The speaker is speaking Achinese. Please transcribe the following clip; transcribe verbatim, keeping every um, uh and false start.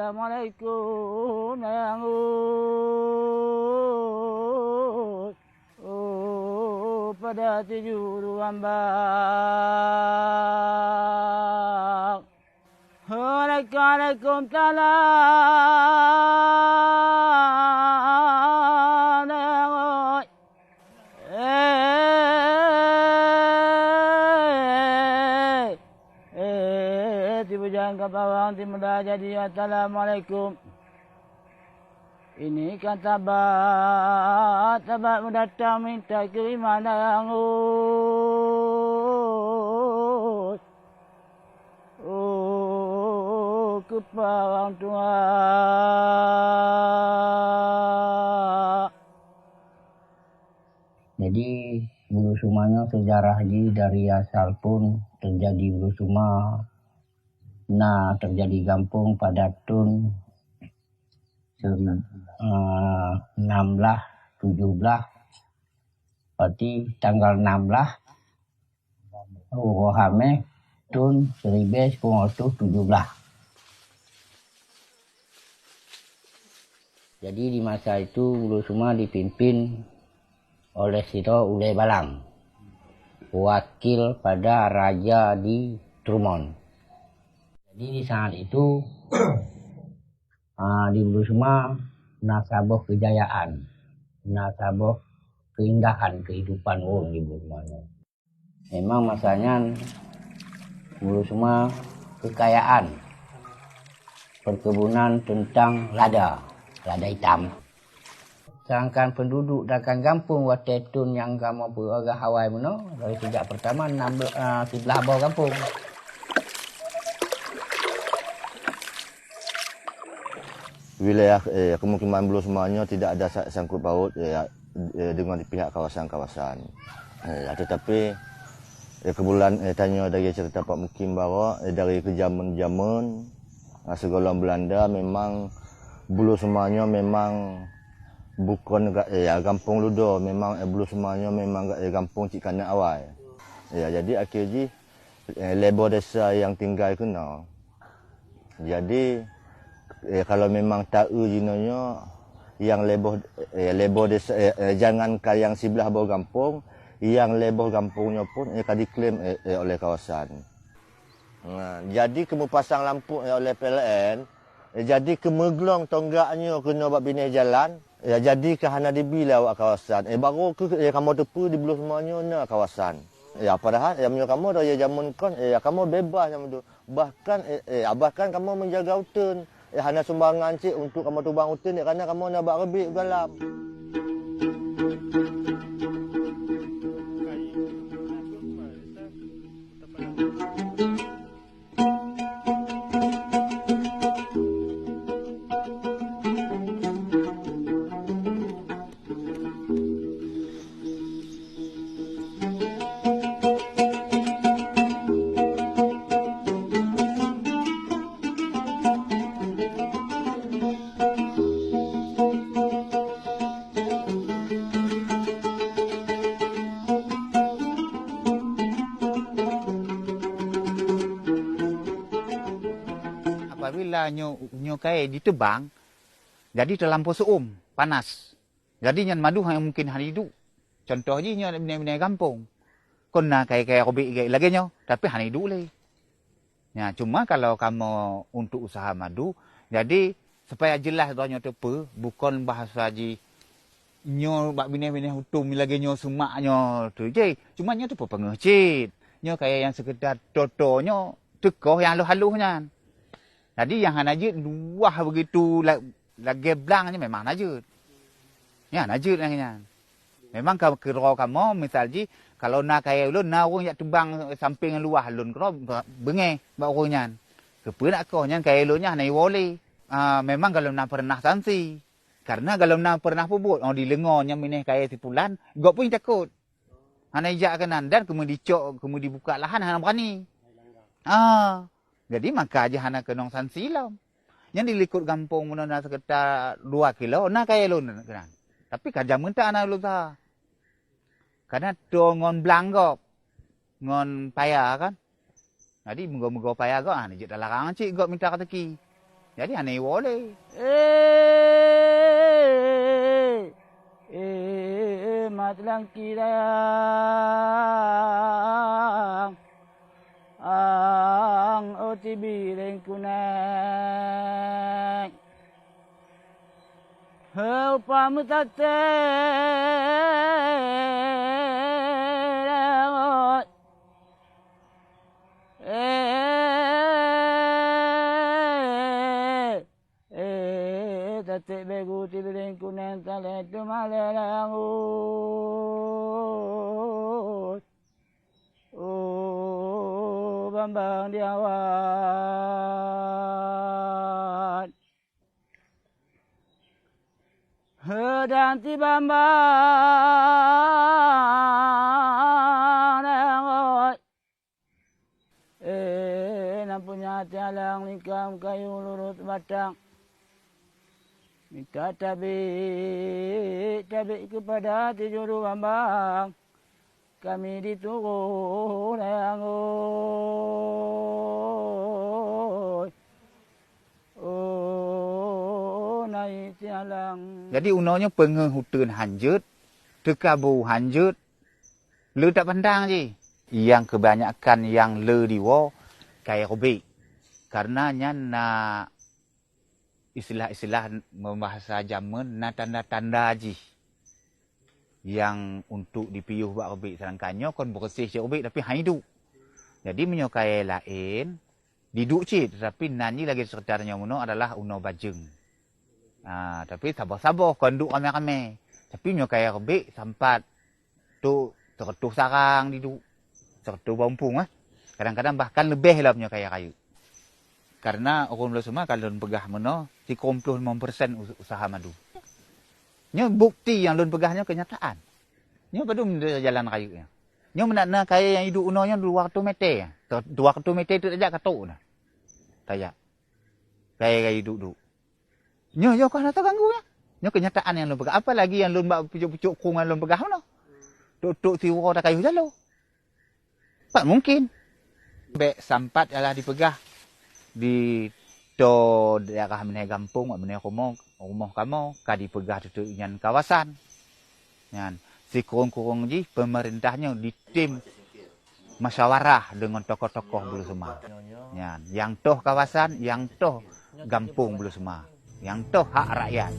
Assalamualaikum, Nangui. Oh, pada tujuh dua ambang. Waalaikumsalam, Nangui. Eh, eh, eh, tibu jangan ke bawang, timuda jadi. Assalamualaikum. Ini kan sabat, sabat mendatang minta kiriman, Nangui. Oh, keupah orang tua. Jadi, Bulu Suma nyoe seujarah jih dari asal pun teujadi Bulu Suma, na teujadi gampông pada thôn seri-, eh, enam belas tujuh belas, berarti tanggal enam belas uroe Hamèh thôn seribu sembilan ratus tujuh belas. Jadi, di masa itu, Bulu Suma dipimpin oleh sidroe ulèe balang, wakil pada raja di Trumon. Jadi, di saat itu, ah, di Bulu Suma na saboh keujayaan, na saboh keindahan kehidupan ureueng di Bulu Suma nyoe. Memang masa nyan Bulu Suma keukayaan perkebunan teuntang lada, lada itam. Sedangkan penduduk dan gampông watèe thôn nyang kamoe peugah awai meunoe, dari sejak pertama enam belas, ah, siblaih boh gampông. Wilayah, eh, kemukiman Bulu Suma nyoe tidak ada sa-, sangkut paut, eh, eh, dengan pihak kawasan-kawasan. Eh, tetapi, eh, keumulan, eh, tanyoe dari cerita Pak Mukim baroe, eh, dari keujameun-jameun, ah, sigohlom Beulanda memang Bulu Suma nyoe memang bukon ga-, eh, ya, gampông Ludo, memang, eh, Bulu Suma nyoe memang ga-, eh, gampông cit kana awai. Ya, jadi akhé jih, eh, lhèe boh desa nyang tinggai keunoe. Jadi, eh, kalau memang taeu jinoe nyoe, nyang lhèe boh, eh, lhèe boh desa, eh, eh, jangankan nyang siblaih boh gampông, nyang lhèe boh gampông nyoe pun, eh, ka diklaim, eh, eh, oleh kawasan. Nah, jadi keu meupasang lampôh, eh, oleh P L N, eh, jadi keu meuglong tonggak nyoe keunoe bak binéh jalan, ya, jadi keu hana dibi lé awak kawasan. Eh, barô keuh, eh, kamoe teupeue di Bulu Suma nyoe na kawasan. Ya, padahai, ya, meunyoe kamoe dari jameun kon, eh, ya, kamoe beubaih nyang meudu-, bahkan, eh, eh, bahkan kamoe meujaga uteuen, eh, hana sumbangan cit untuk kamoe tubang uteuen, ya, karena kamoe na bak reubek galam. Apabila nyoe, nyoe kayèe jiteubang, jadi teulampôh seu-uem, panas. Jadi nyan madu hana mungken hana iduek. Cuntoh jih nyoe binéh-binéh gampông. Kon na kayèe-kayèe robek lagèe nyoe, tapi hana iduek lé. Nyan, cuma kalau kamoe untuk usaha madu, jadi supaya jeulaih droeneuh teupeue, bukon bahasa jih nyoe bak binéh-binéh utom lagèe nyoe seumak nyoe teuh. Cuma nyoe teupeue peungeuh cit. Nyoe kayèe nyang seukeudar toe-toe nyoe teukoh nyang haloh-haloh nyan. Jadi nyang hana jeuet luwah begitu la-, lagèe blang nyan memang hana jeuet. Nyan hana jeuet lagèe nyan. Memang ka keudroe kamoe, misal jih, kalau na kayèe ulôn, na ureueng jak teubang sampéng luwah lôn keudroe, beungèh bak ureueng nyan. Keupeue nak koh nyan kayèe lôn nyan hana iwoe lé. Ah, memang gohlom na peureunah sanksi. Karena gohlom na peureunah peubuet, oh, di leungo nyan binéh kayèe si pulan, gob pun takot. Hana ijak keunan dan keumeu dicok, keumeu dibuka lahan hana beurani. Ah, jadi maka jih hana keunong sanksi lom. Nyan di likot gampông meunan na seukita dua kilo, na kayèe lôn keunan. Tapi ka jameun that hana lôn usaha. Karena toe ngon blang gob, ngon paya kan. Jadi meugo-meugo paya gob, ah, jeuet talarang cit gob mita raseuki. Jadi hana iwoe lé. Eh, eh, mat langki dayang, ang O T B lengkunai. Heu upah meutatée. Eh, eh, tatek begu tibiring kunan talai teuma lé langut. Oh, Bambang Diawan. Heudang ti Bambang Diawan. Eh, na punya tialang likam kayu lurut batang. Minta tabik, tabik kepada tijuru Bambang. Kami dituruh dayang oi. Oh, naik tialang. Jadi unoe nyoe peungeuh uteuen hanjeuet, teuka bu hanjeuet, le tapandang jih. Nyang keubanyakan nyang le diwoe kayée rubek. Karena nyan na istilah-istilah meubahasa jameun, na tanda-tanda jih nyang untuk dipiôh bak rubek. Sedangkan nyoe kon beureuséh cit rubek tapi han iduek. Jadi meunyoe kayée laén, diduek cit, tapi nan jih lagée sekitar nyoe meunoe adalah unoe bajeueng. Ah, tapi saboh-saboh, kon duek ramé-ramé. Tapi meunyoe kayée rubek, sampat tu seratus sarang diduek, seratus bawang pung, eh. Kadang-kadang bahkan leubeh lom nyoe kayée rayeuk. Karena ureuëng Buleuen Seuma ka lôn peugah meunoe, sikureueng ploh limong persen us-, usaha madu. Nyoe bukti nyang lôn peugah nyoe keunyataan. Nyoe padum jalan rayeuk nyoe. Nyoe meunan na kayée nyang iduek unoe nyoe dua ratus meter. Dua ratus meter tu tajak ka trok na. Tajak. Kayée-kayée iduek-duek. Nyoe, nyoe ka hana taganggu nyoe. Nyoe keunyataan nyang lôn peugah. Apalagi nyang lôn bak pucok-pucok krueng nyang lôn peugah meunoe. Tok-tok siuroe takayuh jaloe. Pat mungkin. Bék sampat ialah dipeugah di toh daerah meunoe gampông, meunoe rumoh, rumoh kamoe ka dipeugah teuteuek nyan kawasan. Nyan, sikureueng-kureueng jih peumeurintah nyoe ditem musyawarah deungon tokoh-tokoh Buleuen Seuma. Nyan, nyang toh kawasan, nyang toh gampông Buleuen Seuma, nyang toh hak rakyat.